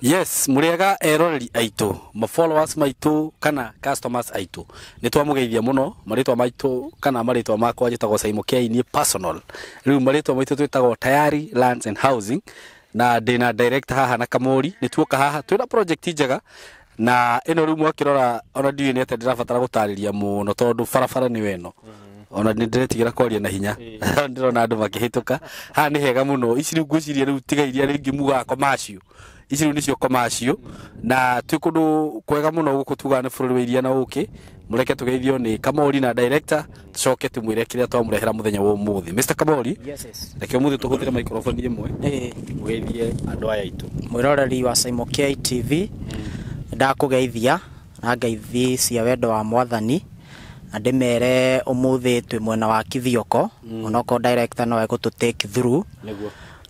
Yes, mũrĩega eroreri aitũ, ma followers maitũ kana customers aitũ. Nĩ twamũgeithia mũno, marĩtwa maitũ kana marĩtwa makwa njĩtagwo Saimo K niĩ personal. Rĩu marĩtwa maitũ twĩtagwo Tayari Lands and Housing na ndĩna director haha na Kamori. Nĩ tuoka haha twĩna project njega na ĩno rĩu mwakĩrora ona ndiũĩ nĩ atĩa ndĩrabatara gũtarĩria mũno tondũ barabara nĩyo ĩno. Ona nĩ ndĩretigĩra kwaria na hinya, ndĩrona andũ makĩhĩtũka. Haha nĩ hega mũno. Ici rĩu ngwĩciria rĩu tiga iria rĩngĩ mugaga commercial, ici rĩu nĩcio commercial, na twĩ kũndũ kwega mũno gũkũ tugaga nĩ bũrũri wa iria na ũkĩ. Mũreke tũgeithio nĩ Kamori na director, tũcoke tũmwĩre kĩrĩa twamũrehera mũthenya wa ũmũthĩ. Mr Kamori. Yes. Reke ũmũthĩ tũhũthĩre microphone ĩmwe ũgeithie andũ aya aitũ. Mwĩroreri wa Saimo K TV, ndakũgeithia na ngeithi cia wendo wa mwathani, na ndĩmere ũmũthĩ twĩ mwena wa Kithioko, onokorwo director no egũtũ take through.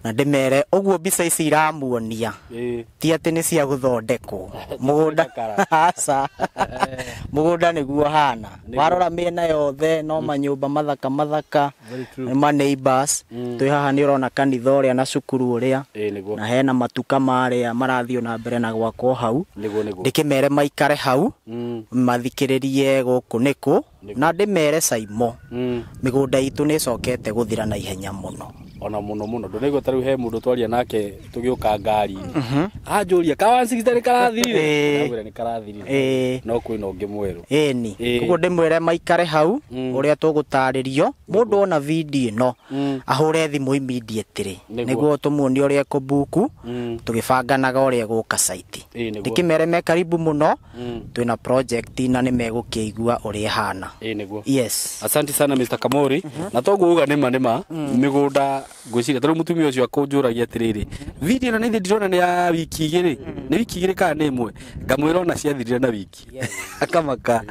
Na ndĩmere ũguo mbica ici iramuonia ti atĩ nĩ cia gũthondekwo mũgũnda, aca, mũgũnda nĩguo hana. Warora mĩena yothe no manyũmba mathaka mathaka. Very true. Nĩ ma neighbors. Twĩ haha nĩ ũrona kanitha ũrĩa na cukuru ũrĩa na hena matuka marĩa marathiĩ na mbere na gwakwo hau. Nĩguo nĩguo. Ndĩkĩmere maikare hau mathikĩrĩrie gũkũ nĩkũ, na ndĩmere Saimo mĩgũnda itũ nĩ ĩcokete gũthira na ihenya mũno. Ona mũno mũno ndũnaigua ta rĩu he mũndũ twaria nake tũgĩũka ngari-inĩ anjũria ka 160 nĩ karathirire. Ndamwĩra nĩ karathirire, no kwĩna ũngĩ mwerũ. Ĩni, koguo ndĩmwĩre maikare hau ũrĩa tũgũtarĩrio. Mũndũ ona video ĩno ahũre thimũ immediately nĩguo tũmuonie ũrĩa ekũbuku, tũgĩbanganaga ũrĩa egũka site. Ndĩkĩmere me karibu mũno, twĩna project na nĩ megũkĩigua ũrĩa ĩhana. Ĩĩ nĩguo. Yes. Asante sana Mr Kamori. Na toguo uga nĩma nĩma mĩgũnda ngwĩciria tarĩu mũtumia ũcio akũnjũragia atĩrĩrĩ, video ĩno nĩ ndĩrona nĩ ya wiki igĩrĩ, nĩ wiki igĩrĩ kana nĩ ĩmwe? Ngamwĩra ona ciathirire na wiki, akamaka.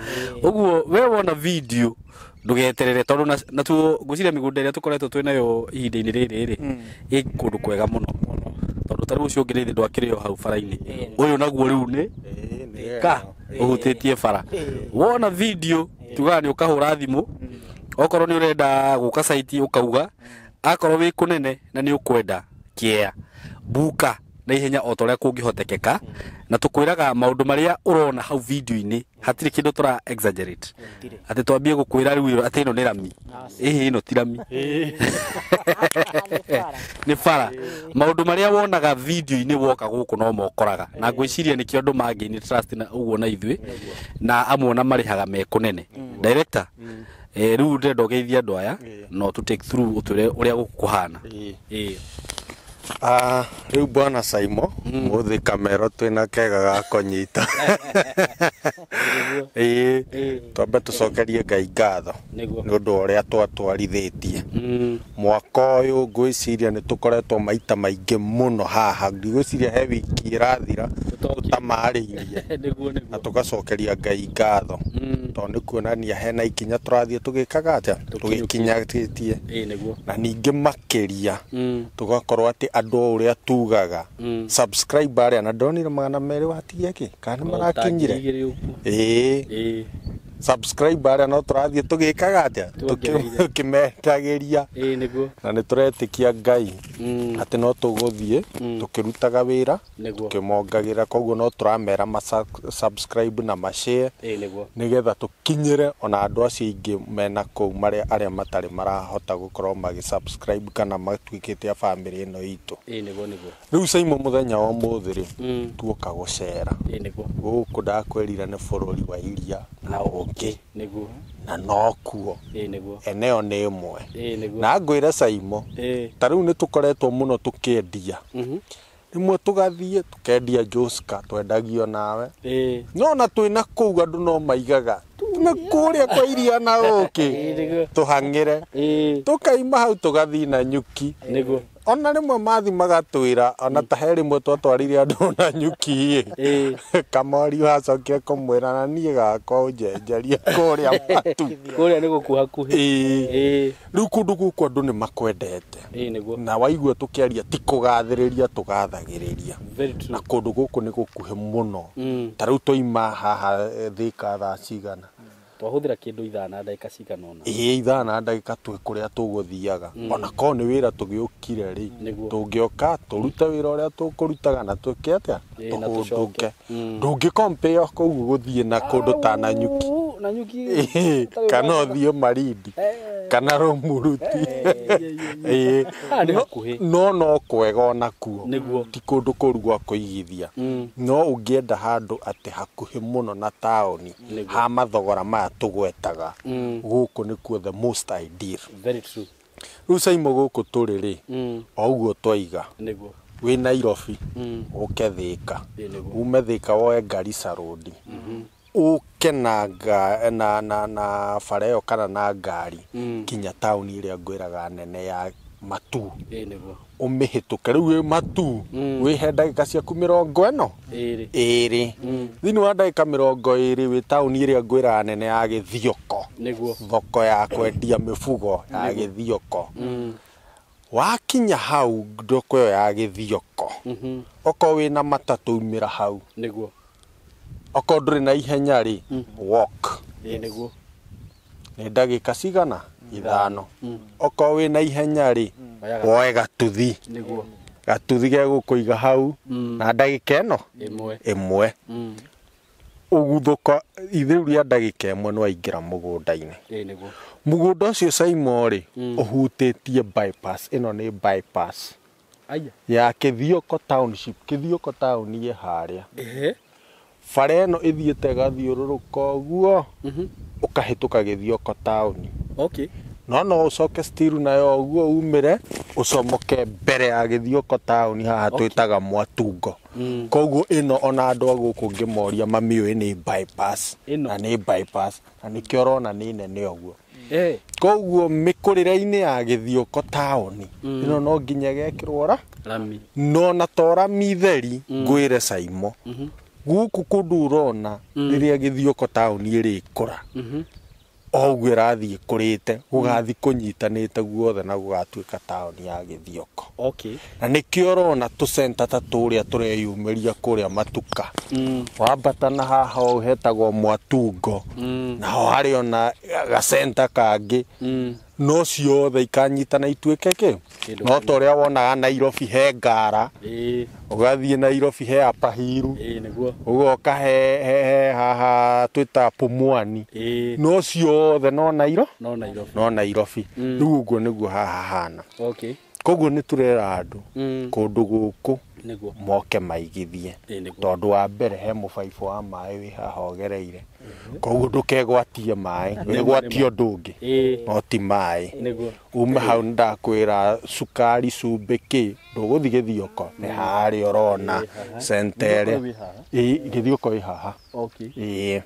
Ũguo we wona video ndũgeterere tondũ natuo ngwĩciria mĩgũnda ĩrĩa tũkoretwo twĩ nayo ihinda-inĩ rĩrĩ rĩ ĩ kũndũ kwega mũno, tondũ tarĩu ũcio ũngĩ rĩthĩ ndwakĩrĩ o hau bara-inĩ, ũyũ naguo rĩu nĩ ka ũhutĩtie bara. Wona video tugaga nĩ ũkahũra thimũ, okorwo nĩ ũrenda gũka site ũkauga, akorwo wĩ kũnene na nĩ ũkwenda kĩea buka na ihenya o ta ũrĩa kũngĩhotekeka, na tũkwĩraga maũndũ marĩa ũrona hau video-inĩ, hatirĩ kĩndũ tũra exaggerate atĩ twambie gũkwĩra rĩu atĩ ĩno nĩ rami, ĩhĩ ĩno ti rami, nĩ bara. Maũndũ marĩa wonaga video-inĩ woka gũkũ no mokoraga, na ngwĩciria nĩkĩo andũ mangĩini trust na ũguo na ithuĩ na amwe ona marĩhaga me kũnene. Director, rĩu ndĩrenda ũgeithie andũ aya no to take through ũtwĩre ũrĩa gũkũ kũhana. Rĩu bwana Saimo, mũthĩ kamero twĩna kega ga kũnyita. Ĩĩ, twambe tũcokerie Ngai ngatho nĩ ũndũ wa ũrĩa twatwarithĩtie mwaka ũyũ. Ngwĩciria nĩ tũkoretwo maita maingĩ mũno haha, ndigwĩciria he wiki ĩrathira tũtamarĩirie, na tũgacokeria Ngai ngatho tondũ nĩ kuonania hena ikinya tũrathiĩ tũgĩkaga atĩa, tũgĩkinyatĩtie. Ĩĩ nĩguo. Na ningĩ makĩria tũgakorwo atĩ andũ o ũrĩa tugaga subscribe arĩa na ndonire 200 watigia kĩ kana nĩ marakinyire. Ĩĩ, subscribe arĩa no tũrathiĩ tũgĩkaga atĩa, tũkĩmetagĩria. Ĩĩ nĩguo. Na nĩ tũretĩkia Ngai atĩ no tũgũthiĩ tũkĩrutaga wĩra tũkĩmongagĩra, koguo no tũramera ma subscribe na ma share Ĩĩ nĩguo. nĩgetha tũkinyĩre ona andũ acio aingĩ mena kũu marĩa arĩa matarĩ marahota gũkorwo magĩ subscribe kana matuĩkĩte a bamĩrĩ ĩno itũ. Ĩĩ nĩguo nĩguo. Rĩu Saimo, mũthenya wa ũmũthĩ rĩ, tuoka gũcera Ĩĩ nĩguo. gũkũ. Ndakwĩrire nĩ bũrũri wa iria na ũkĩ. Na nokuo Ĩĩ nĩguo. eneo nĩ ĩmwe. Ĩĩ nĩguo. Na ngwĩre Saimo, ta rĩu nĩ tũkoretwo mũno tũkĩendia, rĩmwe tũgathiĩ tũkendia Joska, twendagio nawe, no na twĩna kũu andũ no maigaga nĩ kũrĩa kwa iria na ũkĩ, tũhang'ĩre, tũkaima hau tũgathiĩ na nyuki. Ona rĩmwe mathi magatwĩra ona ta he rĩmwe twatwarire andũ na nyuki ĩ, Kamori wacokire kũmwĩra na niĩ gakwa ũnjenjerie kũrĩa matu. Kũrĩa nĩ gũkũ hakuhĩ. Ĩĩ, rĩu kũndũ gũkũ andũ nĩ makwendete. Ĩĩ nĩguo. Na waigua tũkĩaria ti kũgathĩrĩria tũgathagĩrĩria. Very true. Na kũndũ gũkũ nĩ gũkuhĩ mũno. Ta rĩu twaima haha Thika thaa cigana? Twahũthĩra kĩndũ ithaa na ndagĩka cigana ũna. Ĩĩ, ithaa na ndagĩka twĩ kũrĩa tũgũthiaga, ona korwo nĩ wĩra tũgĩũkire rĩ, Nĩguo. tũngĩoka tũrute wĩra ũrĩa tũkũrutaga na twĩke atĩa, Ĩĩ, na tũhũndũke. tũcoke. Ndũngĩ compare kũu gũthiĩ na kũndũ ta Nanyuki. Au, Nanyuki. Ĩĩ, kana ũthiĩ Marindi kana Rũmuruti. Ĩĩ. Haha nĩ hakuhĩ. No kwega ona kuo. Nĩguo. Ti kũndũ kũru gwa kũigithia, no ũngĩenda handũ atĩ hakuhĩ mũno na taũni, Nĩguo. ha mathogora maya tũgwetaga, gũkũ nĩkuo the most ideal. Very true. Rĩu Caimo, gũkũ tũrĩ rĩ, o ũguo twaiga, Nĩguo. wĩ Nairobi, ũke Thĩka, Ĩĩ, nĩguo. ume Thĩka woe Garissa Road, ũke na bara ĩyo kana na ngari kinya taũni ĩrĩa ngwĩraga nene ya Matu, Ĩĩ, nĩguo. ũmĩhĩtũke. Rĩu wĩ Matu, wĩhe ndagĩka ciaku 40 Ĩrĩ. 20. Thĩinĩ wa ndagĩka 20 wĩ taũni ĩrĩa ngwĩraga nene ya Gĩthioko, Nĩguo. thoko ya kwendia mĩbugo ya Gĩthioko. Wakinya hau thoko ĩyo ya Gĩthioko, okorwo wĩna matatũ, umĩra hau. Nĩguo. Okorwo ndũrĩ na ihenya rĩ, walk. Ĩĩ, nĩguo. Nĩ ndagĩka cigana? 5. Okorwo wĩna ihenya rĩ, Oya woe gatuthi. Nĩguo. Gatuthi gegũkũiga hau na ndagĩka ĩno 1. 1. Ũguthũka itherũ rĩa ndagĩka 1 nĩ waingĩra mũgũnda-inĩ. Ĩĩ, nĩguo. Mũgũnda ũcio Caimo rĩ, ũhutĩtie bypass ĩno, nĩ bypass Aya. ya Kĩthioko Township. Kĩthioko taũni ĩ harĩa. Ehe. Bara ĩno ĩthiĩte ĩgathiũrũrũka ũguo, ũkahĩtũka Gĩthioko taũni. Okay. No ũcoke still nayo ũguo umĩre ũcomoke mbere ya Gĩthioko taũni haha twĩtaga Mwatungo. Koguo ĩno ona andũ a gũkũ ngĩmoria mamiũĩ nĩ bypass. Ĩno. Na nĩ bypass na nĩkĩo ũrona nĩ nene ũguo. Koguo mĩkũrĩre-inĩ ya Gĩthioko taũni ĩno no nginya ĩgekĩrwo ra Rami. no na to rami theri. Ngwĩre Caimo, gũkũ kũndũ ũrona rĩrĩa Gĩthioko taũni ĩrĩkũra, o ũguo ĩrathiĩ ĩkũrĩte, gũgathiĩ kũnyitanĩte guothe na gũgatuĩka taũni ya Gĩthioko. Na nĩkĩo ũrona tũcenta ta tũrĩa tũreyumĩria kũrĩa matuka. Wambata na haha ũũ hetagwo Mwatungo, naho harĩ ona gacenta kangĩ, no ciothe ikanyitana ituĩke kĩ. Kĩndũ. No ta ũrĩa wonaga Nairobi he Ngara, ũgathiĩ Nairobi he Upper Hill, Ĩĩ, nĩguo. ũgoka he haha twĩtaga Pumwani, no ciothe no Nairo No Nairobi. No Nairobi. Rĩu ũguo nĩguo haha hana. Koguo nĩ tũrera andũ kũndũ gũkũ moke maigithie. Ĩĩ, nĩguo. Tondũ wa mbere he mũbaibũ wa maĩ wĩ haha ũgereire, koguo ndũkegwatie maĩ, wĩgwatie ũndũ ũngĩ, no ti maĩ. Ume hau nĩndakwĩra cukari, cumbĩ, kĩ, ndũgũthiĩ Gĩthioko, nĩ harĩa ũrona Ĩĩ, haha. centa ĩrĩa. Gĩthioko wĩ haha? Ĩĩ, Gĩthioko wĩ haha. Ĩĩ.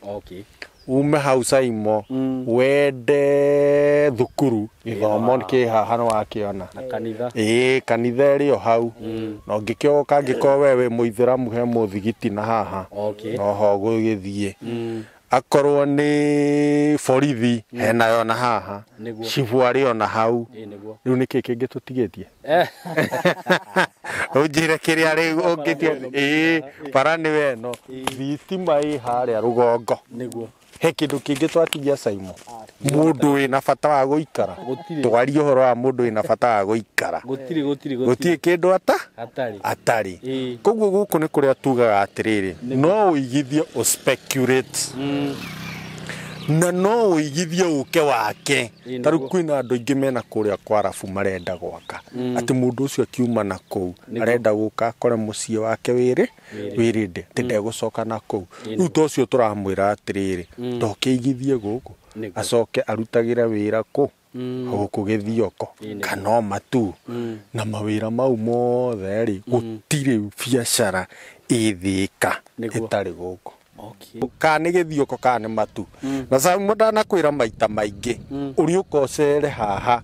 Ume hau Caimo, wende thukuru, gĩthomo kĩ haha nĩ wakĩona. Na kanitha. Ĩĩ, kanitha ĩrĩ o hau, na ũngĩkĩoka angĩkorwo we wĩ mũithĩramu, he mũthigiti na haha. Noho gũgĩthiĩ, akorwo nĩ borithi henayo na haha. Cibũ arĩ ona hau. Ĩĩ, nĩguo. Rĩu nĩkĩ kĩngĩ tũtigĩtie? Ũnjĩre kĩrĩa rĩu ũngĩtia. Ĩĩ, bara nĩwe ĩno, thitima ĩ harĩa rũgongo. He kĩndũ kĩngĩ twatigia Caimo, mũndũ wĩna bata wa gũikara? Gũtirĩ. Twarie ũhoro wa mũndũ wĩna bata wa gũikara. Gũtirĩ, gũtirĩ. Gũtirĩ kĩndũ ata Hatarĩ. atarĩ. Koguo gũkũ nĩ kũrĩa tugaga atĩrĩrĩ, no ũigithie, ũspeculate, na no ũigithie ũke wake. Ta rĩu kwĩna andũ aingĩ mena kũrĩa kwa arabu marenda gwaka, atĩ mũndũ ũcio akiuma na kũu arenda gũka akore mũciĩ wake wĩrĩ wĩrĩndĩ, atĩ ndegũcoka na kũu. Rĩu ta ũcio tũramwĩra atĩrĩrĩ, ndokĩigithie gũkũ, acoke arutagĩre wĩra kũ gũkũ Gĩthioko kana o Matu na mawĩra mau mothe rĩ, gũtirĩ biacara ĩ Thĩka ĩtarĩ gũkũ, kana nĩ Gĩthioko kana nĩ Matu. Na Samu, ndanakwĩra maita maingĩ, ũrĩũka ũcere haha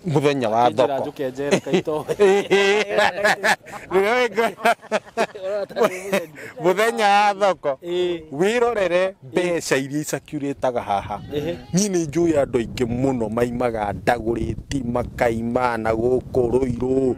mũthenya wa Njĩra thoko. Njũke njere kaito. Rĩrĩa mũthenya wa thoko, wĩrorere mbeca iria icacurĩtaga haha. Niĩ nĩ njũĩ andũ aingĩ mũno maimaga Ndagũrĩti, makaima na gũkũ Rũirũ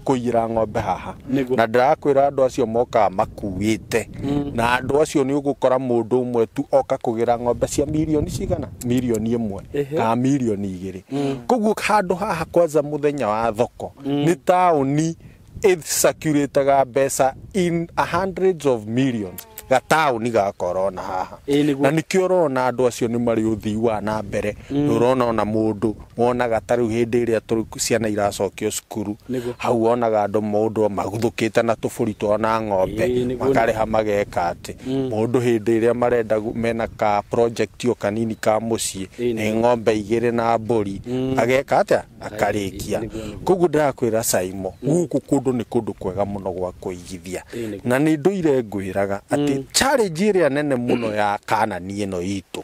kũiyĩra ng'ombe haha. Na ndĩrakwĩra andũ acio mokaga makuĩte, na andũ acio acio nĩ ũgũkora mũndũ ũmwe tu oka kũgĩra ng'ombe cia mirioni cigana, mirioni 1 kana mirioni 2. Koguo handũ haha kwanza mũthenya wa thoko nĩ taũni ĩcirculataga mbeca in hundreds of millions, gataũni gaka ũrona haha. Na nĩkĩo ũrona andũ acio nĩ marĩ ũthii wa na mbere. Ũrona ona mũndũ wonaga ta rĩu hĩndĩ ĩrĩa ciana iracokio cukuru, hau wonaga andũ mũndũ maguthũkĩte na tũbũri twao na ng'ombe, makarĩha mageka atĩ mũndũ hĩndĩ ĩrĩa marenda mena ka project o kanini ka mũciĩ, nĩ ng'ombe 2 na mbũri, ageka atĩa, akarĩkia. Koguo ndĩrakwĩra Saimo, gũkũ kũndũ nĩ kũndũ kwega mũno gwa kũigithia. Na nĩ ndũire ngwĩraga atĩ challenge ĩrĩa nene mũno ya Kanani ĩno itũ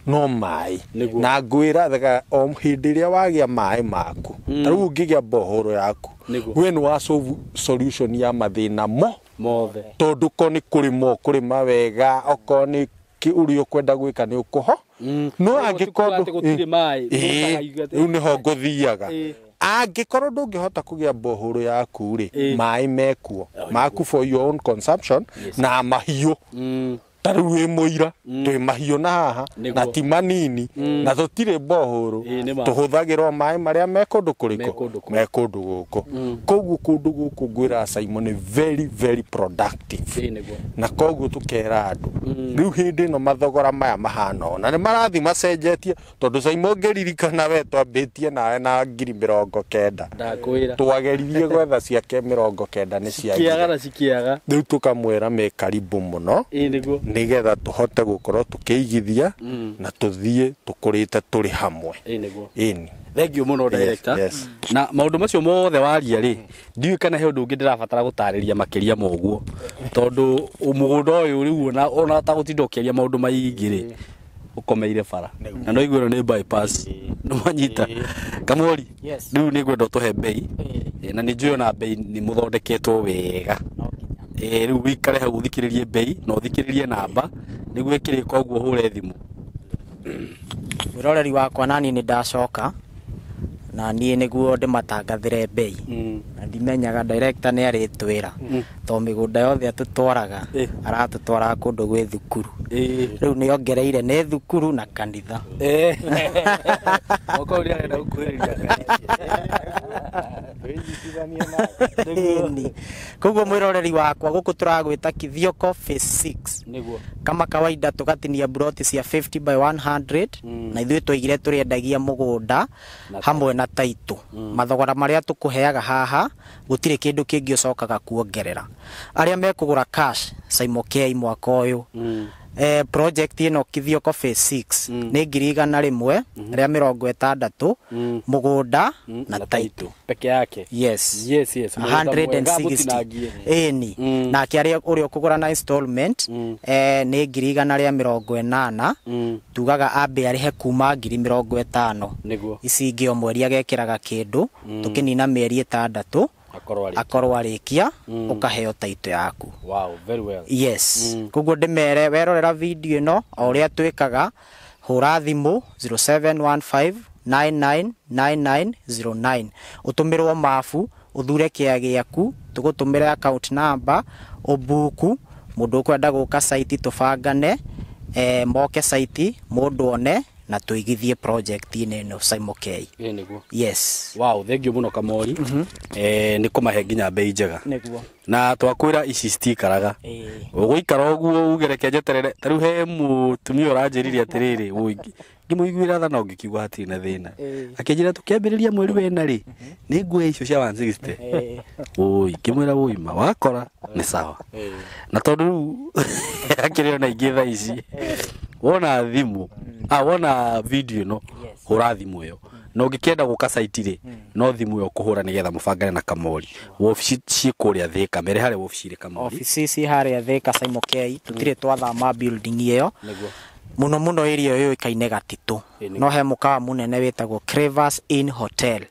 no maĩ. Na ngwĩra thaga o hĩndĩ ĩrĩa wagĩa maĩ maku, ta rĩu ũngĩgĩa bohoro yaku, we nĩ wa solve solution ya mathĩna mo mothe, tondũ ko nĩ kũrĩma ũkũrĩma wega, okorwo nĩ ũrĩa ũkwenda gwĩka nĩ ũkũho. No angĩkorwo rĩu nĩho ngũthiaga, angĩkorwo ndũngĩhota kũgĩa bohoro yaku rĩ, maĩ mekuo maku for your own consumption na mahiũ. Ta rĩu wĩ mũira, twĩ mahiũ na haha na ti manini, na tũtirĩ bohoro, tũhũthagĩrwo maĩ marĩa me kũndũ kũrĩkũ, me kũndũ gũkũ. Koguo kũndũ gũkũ ngwĩra Simon nĩ very very productive. Na koguo tũkera andũ rĩu hĩndĩ ĩno mathogora maya mahana ũũ, na nĩ marathiĩ macenjetie, tondũ Simon ngĩririkana we twambĩtie nawe na 90,000. Ndakwĩra twageririe gwetha ciake 90 nĩ ciagire na cikiaga. Rĩu tũkamwĩra me karibu mũno, nĩgetha tũhote gũkorwo tũkĩigithia na tũthiĩ tũkũrĩte tũrĩ hamwe. Ĩni. Thank you mũno director. Na maũndũ macio mothe waria rĩ, ndiũĩ kana he ũndũ ũngĩ ndĩrabatara gũtarĩria makĩria ma ũguo, tondũ mũgũnda ũyũ rĩu ona ta gũtinda ũkĩaria maũndũ maingĩ rĩ, ũkomeire bara na no igue ĩno nĩ bypass, nĩmwanyita. Kamori, rĩu nĩngwenda ũtũhe mbei, na nĩ njũĩ ona mbei nĩ mũthondeketwo wega. Rĩu wĩikare hau ũthikĩrĩrie mbei na ũthikĩrĩrie namba nĩguo ĩkĩrĩka ũguo ũhũre thimũ. Mwĩroreri wakwa, nani nĩ ndacoka na niĩ nĩguo ndĩmatangathĩre mbei, na ndimenyaga director nĩ arĩtwĩra, tondũ mĩgũnda yothe atũtwaraga aratũtwaraga kũndũ gwĩ thukuru. Rĩu nĩ ongereire nĩ thukuru na kanitha. Okorwo nĩ arenda gũkuhĩrĩria kanitha. Koguo mwĩroreri wakwa, gũkũ tũragwĩta Kithioko Phase 6. Nĩguo. Kama kawaida tũgatinia broti cia 50 by 100, na ithuĩ twaigire tũrĩendagia mũgũnda hamwe na taitũ. Mathogora marĩa tũkũheaga haha gũtirĩ kĩndũ kĩngĩ ũcokaga kuongerera. Arĩa mekũgũra cash Saimo K mwaka ũyũ, project ĩno Kithioko Phase 6 nĩ 160,000 mũgũnda na taitũ peke yake. Yes. Yes, yes. 160. Ĩni. Nake arĩa ũrĩa ũkũgũra na installment nĩ 180,000, tugaga ambe arĩhe kuma 50,000. Nĩguo. Ici ingĩ o mweri agekĩraga kĩndũ, tũkĩnina mĩeri 6 akorwo arĩkia, ũkaheo taitũ yaku. Wow, very well. Yes. Koguo ndĩmere werorera video ĩno o ũrĩa twĩkaga, hũra thimũ 0715 999909, ũtũmĩrwo mabu, ũthure kĩa gĩaku, tũgũtũmĩre account number, ũbuku, mũndũ ũkwenda gũka site tũbangane, moke site mũndũ one na tũigithie project-inĩ ĩno Saimo K. Nĩguo. Yes. Wow, thank you mũno Kamori. Nĩ kũmahe nginya mbei njega. Nĩguo. Na twakwĩra ici citikaraga. Ũgũikara ũguo uge reke njeterere. Ta rĩu he mũtumia ũranjĩrire atĩrĩrĩ, ngĩmũiguĩra tha no ngĩkiuga hatirĩ na thĩna. Akĩnjĩra tũkĩambĩrĩria mweri wena rĩ, nĩ nguoya icio cia 160. Ũi, ngĩmwĩra ũi ma wakora nĩ sawa. Na tondũ rĩu akĩrĩ ona ingĩ thaa ici, wona thimũ, wona video ĩno, hũra thimũ ĩyo. Na ũngĩkĩenda gũka site rĩ, no thimũ ĩyo kũhũra nĩgetha mũbangane na Kamori. Wobici ciĩ kũrĩa Thĩka, mere harĩa wobici irĩ Kamori. Obici ci harĩa Thĩka Saimo K, tũtirĩ twathama building ĩyo. Nĩguo. Mũno mũno area ĩyo yũĩkaine Gatitũ. No he mũkawa mũnene wĩtagwo Cravers Inn Hotel.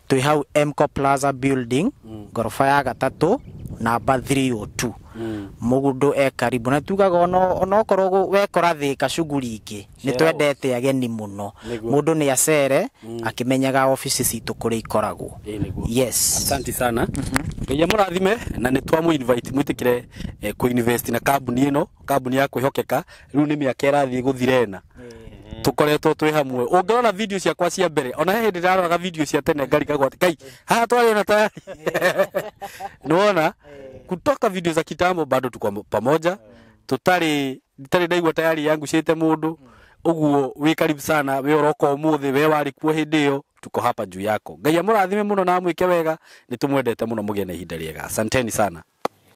Twĩ hau Mco Plaza building, ngoroba ya 3, namba 302. Mũgũndũ e karibu na tugaga onokorwo wekora Thĩka cuguri ingĩ, nĩ Cera. Twendete ageni mũno. Nĩguo. Mũndũ nĩ acere akĩmenyaga obici citũ kũrĩa ikoragwo. Ĩĩ, nĩguo. Yes. Asante sana, Ngai amũrathime, na nĩ twamũ invite mwĩtĩkĩre kũ invest na kambuni ĩno, kambuni ya kwĩhokeka. Rĩu nĩ mĩaka ĩrathiĩ gũthira ĩna tũkoretwo twĩ hamwe. Ũngĩrora video ciakwa cia mbere, ona he hĩndĩ ndaroraga video cia tene ngarigagwo atĩ kai haha twarĩ ona tayari nĩwona kutoka video za kitambo bado tuko pamoja, tutari ndarĩ ndaigua tayari yangucĩte mũndũ ũguo. Wĩ karibu sana, we ũroka ũmũthĩ, we warĩ kuo hĩndĩ ĩyo, tuko hapa juu yako. Ngai amũrathime mũno na amwĩke wega. Nĩ tũmwendete mũno, mũgĩe na ihinda rĩega. Asanteni sana.